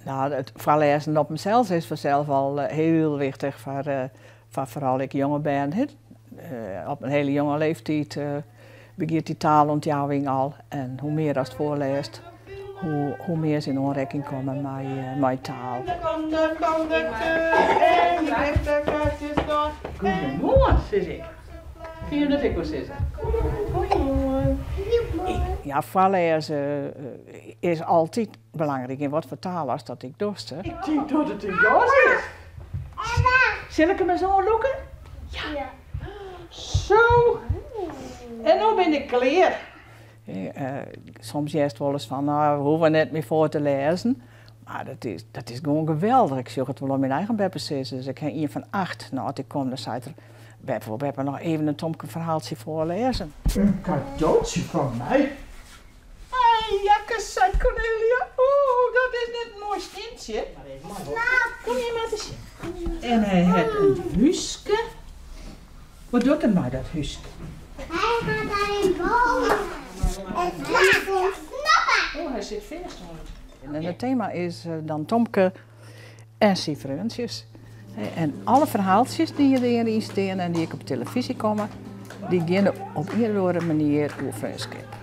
No, it foarlêzen op himsels is fansels al hiel wichtich foar foar foaral ek jonge bern. Op in hiele jonge leeftiid begjint dy taalûntjouwing al en hoe mear ast foarlêst, hoe mear se yn oanrekking komme mei taal. Goeiemoarn, sis ik. Kinne jo dat ek wol sizze? Goeiemoarn. Ja, foarlêze is altyd belangryk, yn watfoar taal ast dat ek dochst. Ik tink dat it in jas is. Sil ik him ris oanlûke? Ja. Zo. En no bin ik klear. Soms hearst wolris fan, no, we hoege net mear foar te lêzen. Mar dat is, dat is gewoan geweldich. Ik sjoch it wol oan myn eigen beppesizzers. Ik ha ien fan acht. No, as ik kom, dan seit er, Beppe, wol beppe noch even in Tomke ferhaaltsje foarlêze? In kadootsje fan my? Hei, Jakkes, seit Cornelia. Oeh, dat is net in moai stientsje. Kom hjir mar te sjen. En hy hat in húske. Wat docht er mei dat húske? Hy hat daar in bomen. En snappen. Oh, hy sit fêst oan it. En it tema is dan Tomke en syn freontsjes. En alle ferhaaltsjes dy't hjiryn stean en dy't ek op telefyzje komme, dy geane op ien of oare manier oer freonskip.